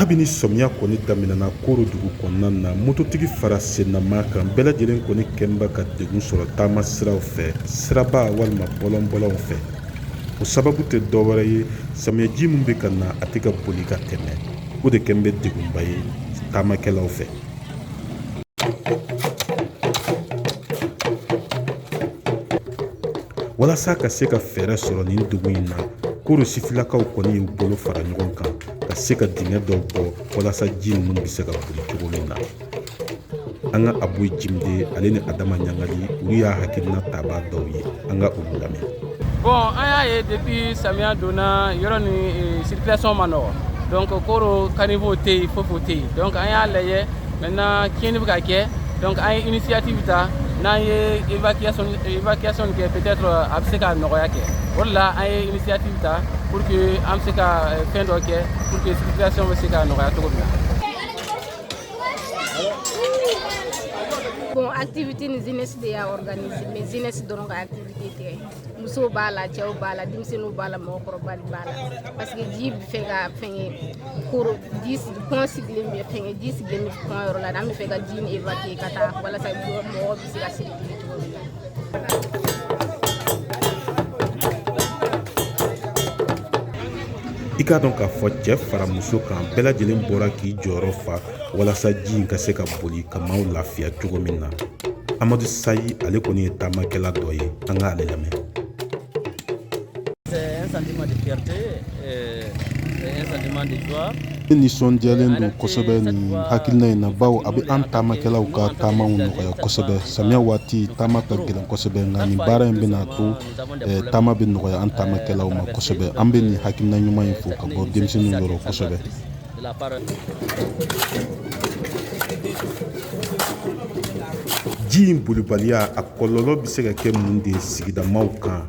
Kabini sɔmiya kɔni daminɛna Koro dugu kɔnɔna na, mototigi fara sennama kan, bɛɛ lajɛlen kɔni kɛnba ka degun sɔrɔ taama siraw fɛ, siraba walima bɔlɔnbɔlɔnw fɛ. O sababu tɛ dɔwɛrɛ ye, samiyɛji min bɛ ka na, a tɛ ka boli ka tɛmɛ. O de kɛn bɛ degunba ye taamakɛlaw fɛ. Walasa ka se ka fɛɛrɛ sɔrɔ nin degun in na, Koro sifilakaw kɔni y'u bolo fara ɲɔgɔn kan ka se ka dingɛ dɔw bɔ walasa ji ninnu bɛ se ka boli cogo min na. An ka Abu Jimde ale ni Adama Ɲangali, olu y'a hakilina tabaa dɔw ye. An ka olu lamɛn. Bon, an y'a ye depuis samiya donna yɔrɔ ni circulation ma nɔgɔ, donc Koro caniveau tɛ yen, foyi foyi tɛ yen. Donc an y'a lajɛ maintenant, tiɲɛni bɛ ka kɛ, donc an ye initiative ta. N'an ye évacuation kɛ, peut-être a bɛ se ka nɔgɔya kɛ. O de la an ye initiative ta pour que an bɛ se ka fɛn dɔ kɛ pour que circulation bɛ se ka nɔgɔya cogo min na. Bon, activité ni jeunesse de y'a organiser, mais jeunesse dɔrɔn ka activité tɛ. Musow b'a la, cɛw b'a la, denmisɛnninw b'a la, mɔgɔkɔrɔba b'a la, parce que ji bɛ fɛ ka fɛngɛ Koro. Ji pont sigilen bɛ fɛngɛ, ji sigilen bɛ pont yɔrɔ la. An bɛ fɛ ka ji in évacuer ka taa walasa mɔgɔw bɛ se ka circuler cogo min na. I k'a dɔn k'a fɔ cɛ fara muso kan, bɛɛ lajɛlen bɔra k'i jɔyɔrɔ fa walasa ji in ka se ka boli ka maaw lafiya cogo min na. Amadu Sayi, ale kɔni ye taamakɛla dɔ ye. An ka ale lamɛn. C'est un sentiment de fierté, et un sentiment de joie. Ne nisɔndiyalen don kosɛbɛ nin hakilina in na, bawo a bɛ an taamakɛlaw ka taamaw nɔgɔya kosɛbɛ. Samiya waati, taama ka gɛlɛn kosɛbɛ, nka nin baara in bɛna to taama bɛ nɔgɔya an taamakɛlaw ma kosɛbɛ. An bɛ nin hakilina ɲuman in fo ka bɔ denmisɛnninw yɔrɔ kosɛbɛ. Ji in bolibaliya, a kɔlɔlɔ bɛ se ka kɛ mun de ye sigidamaw kan?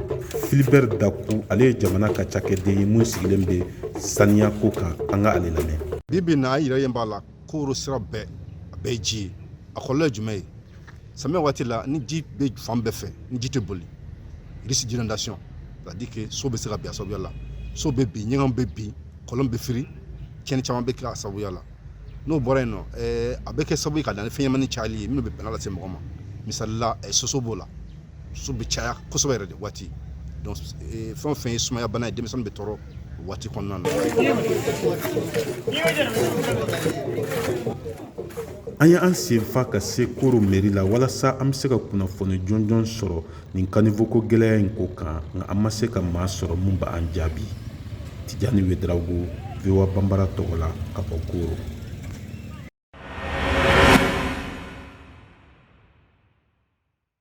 Filibert Daku, ale ye jamana ka cakɛden ye mun sigilen bɛ saniya ko kan. An ka ale lamɛn. Bi bi na, an yɛrɛ ɲɛ b'a la, Koro sira bɛɛ, a bɛɛ ye ji ye. A kɔlɔlɔ ye jumɛn ye? Samiya waati la, ni ji bɛ fan bɛɛ fɛ, ni ji tɛ boli, risque d'inondation, c'est à dire que so bɛ se ka bin a sababuya la. So bɛ bin, ɲɛgɛnw bɛ bin, kɔlɔn bɛ firi, tiɲɛni caman bɛ kɛ a sababuya la. N'o bɔra yen nɔ, a bɛ kɛ sababu ye ka na ni fɛn ɲɛnamanin cayali ye minnu bɛ bana lase mɔgɔ ma. Misali la, soso b'o la, soso bɛ caya kosɛbɛ yɛrɛ de waati. Donc fɛn o fɛn ye sumaya bana ye, denmisɛnnin bɛ tɔɔrɔ o waati kɔnɔna na. An ye an senfa ka se Koro mairie la walasa an bɛ se ka kunnafoni jɔnjɔn sɔrɔ nin caniveau ko gɛlɛya in ko kan, nka an ma se ka maa sɔrɔ mun b'an jaabi. Tijani Wedarago, VOA Banbara tɔgɔ la, ka bɔ Koro.